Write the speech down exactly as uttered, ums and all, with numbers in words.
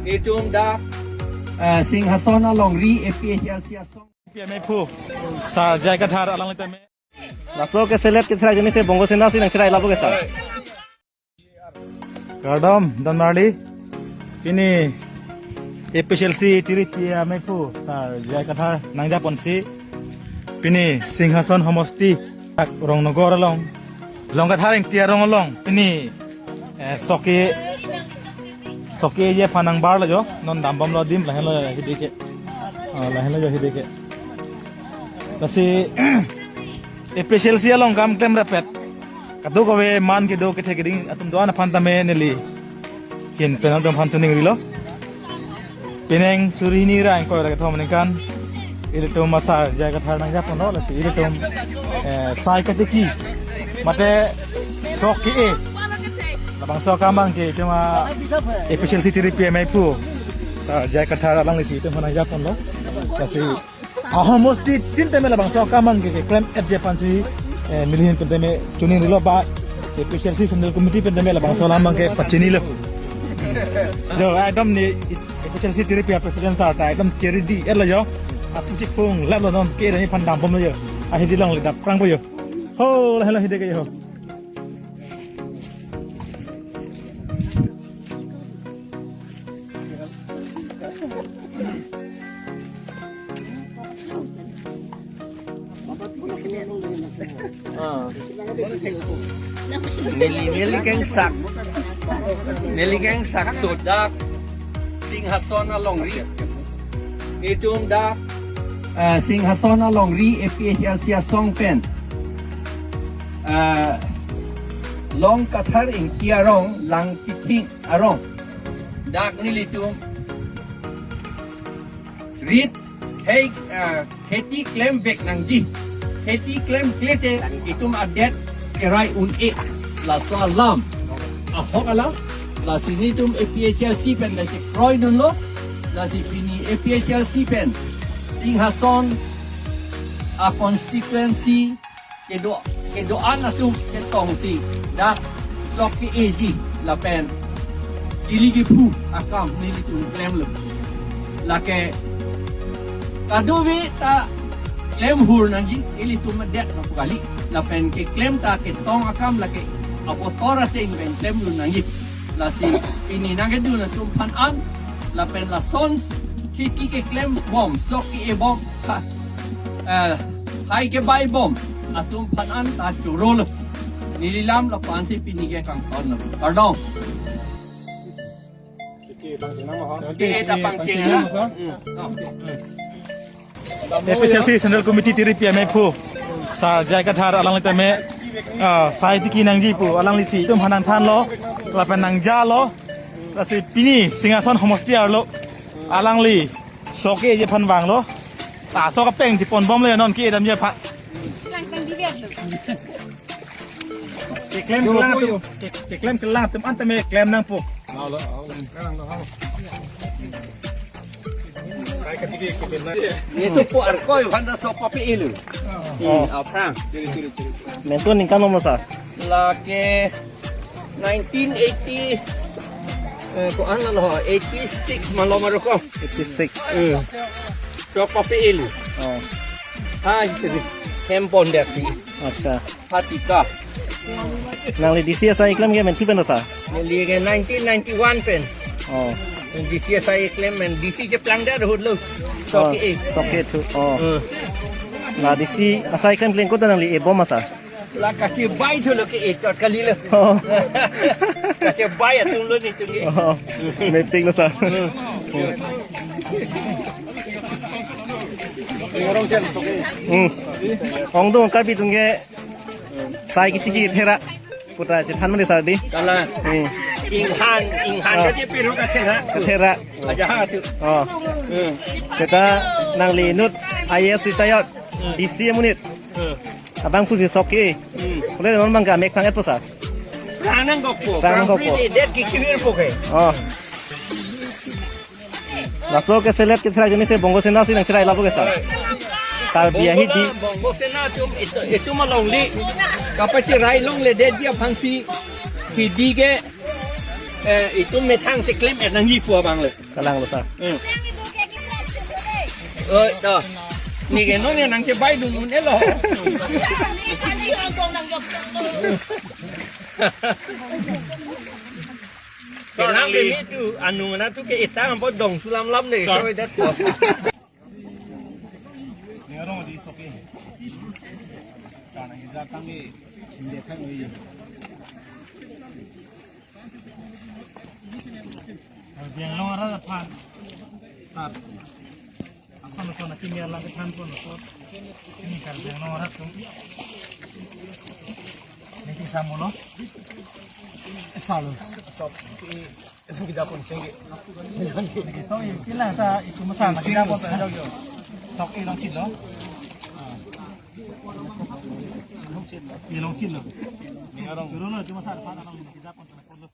Itum dak, eh, Singhason alongri A P H L C asong. P M A phu, Sar J I Kathar alangli tame. Laso ke select ke select ini se Bongo Sena si nangcherai lapu ke sar. Kardom, don marli. Pini A P H L C tiri P M A phu, Sar J I Kathar nangjaponsi. Pini Singhason homosti, dak Rongnogor along. Long Kathar Ingti arong along. Pini, eh, sok ke, sok ke-eji aphan nangbarlo jo. Non dambomlo adim, lahenlo hidi ke. Oh, lahenlo jo hidi ke. Lasi, A P H L C along kam klemrap-et. Kadokave man kedo kethe keding atum do-an aphan tame neli. Kin penang atum aphan tuning rilo. Penang suri hini ra ingkoi ra kethom aningkan. Ilitum Sar J I Kathar nangjaponlo, lasi ilitum, eh, sai katiki. Mate sok ke-e. Labangso akam abang ke itum a-, A P H L C tiri P M A phu, Sar J I Kathar alanglisi itum aphan nangjaponlo. Lasi ahomosti tin tame labangso akam abang ke, ke klem-etji aphansi, eh, neli ahin pen tame tuning rilo ba, A P H L C Central Committee pen tame labangso alam abang ke pachinilo. Jo, ekdom ne A P H L C tiri P M A president sar ta ekdom cheri di-etlo jo. Apuji phung laplo non ke ra ni aphan dambomlo jo. Ahidi longle dap prangpo jo. Ho, lahenlo hidi ke jo. Ah. Neli, neli kengsak. Neli kengsak sodak Singhason alongri. Itum dak, eh, Singhason alongri A P H L C asong pen. Eh, Long Kathar Ingti arong, Langchithing arong. Dak nelitum rit hei, ah, kheti klemvek nangji. Kheti klemkle te itum adet cherai un-e. Laso alam. Ahok alam. Lasi nelitum A P H L C pen lasi kroidunlo. Lasi pini A P H L C pen Singhason a-constituency kedo, kedo-an atum ketongsi dak sok ke-eji lapen ili kephu akam nelitum klemlo. Lake kadokave ta klem hur nangji, ilitum adet na pu kali. Lapen keklem ta ketong akam lake abotor aseng pen klemlo nangji. Lasi pini nangkedun atum aphan an, lapen lason kheti keklembom, sok ke-ebom, ha, eh, hai kebaibom atum aphan an ta chorolo. Neli lam lapu-ansi pini ke kangtonlo. Kardom. Ke ta pangcheng na. Hmm. A P H L C Central Committee tiri P M A phu, Sar J I Kathar alangli tame, ah, sai tiki nangji pu alanglisi itum aphan nangthanlo, lapen nangjalo. Lasi pini Singhason homosti arlo alangli sok ke-eji aphan vanglo. Ah, sok apeng chiponbomlo non ke-edamji aphan. Keklem kelang atum, ke-, keklem kelang atum an tame klem nangpo. Ni sopo arkoi aphan ta sok papi ilu. Oh. Hmm, aphrang. Mentu aningkan lo sar? Lake nineteen eighty, eh, ko-an lo, eighty-six ma lo ma ro ko. Eighty-six. Eh. Sok papi ilu. Oh. Ha, itu di. Hem pon dia si. Acha. Hatika. Nangli D C asai klem ke mentu pen sar? Neli ke nineteen ninety-one pen. Oh. D C asai klem pen D C cheplang dia ahut lo. Oh, sok ke-e. Sok ke-e thu. Oh. Hmm. La D C asai klem klem ko ta nangli ebom ma sar? La kachebai thulo ke-e chot kalilo. Oh. Kachebai atumlo nelitum ke. Oh. Meeting lo sar. Hmm. Hmm. Ongdung Karbi atum ke sai ketiki thera puta chethan mane sar di. Kalang. Hmm. Inghan, inghan. Ah. Kaji piru kathera. Kathera. Aja ha tu. Oh. Hmm. Seta nangli inut I A S retired. Hmm. D C amonit. Hmm. Abang pusi sok ke. Hmm. Pule non abang ke amek pang-etpo sar? Prang nangkokpo. Prang nangkokpo. Prang pri det ke kivirpo ke. Oh. Laso ke select ke thera jeni se Bongo Sena si nangcherai lapu ke sar. Karbi ahidi. Bongo Sena atum itu, itum alongli kapacherai longledetji aphansi hidi ke Eh, itum methang si klem-et nangji pu abang le. Kalang lo, sir. Hmm. Oi, to. Neke non ya nangkebai dun un-elo. Kenang dei tu, anung nangtum ke-etang apot dong sulam lam dei. Sir. So that po. Ning arong di sok ke. Sana hija tang ke. Hindi tang oi. Karbi Anglong arat aphan, sir. Ason ason akimi alam kethanpon ason. Ini Karbi Anglong arat atum. Neke samulo. Salo, sok. Ini kita pun cengki. Neke so, ila ta itum masa kita pun sa jauh. Sok, ilong chit lo. Ilong chit lo. Ning arong. Dulu lo, cuma sa depan abang kita pun pernah follow.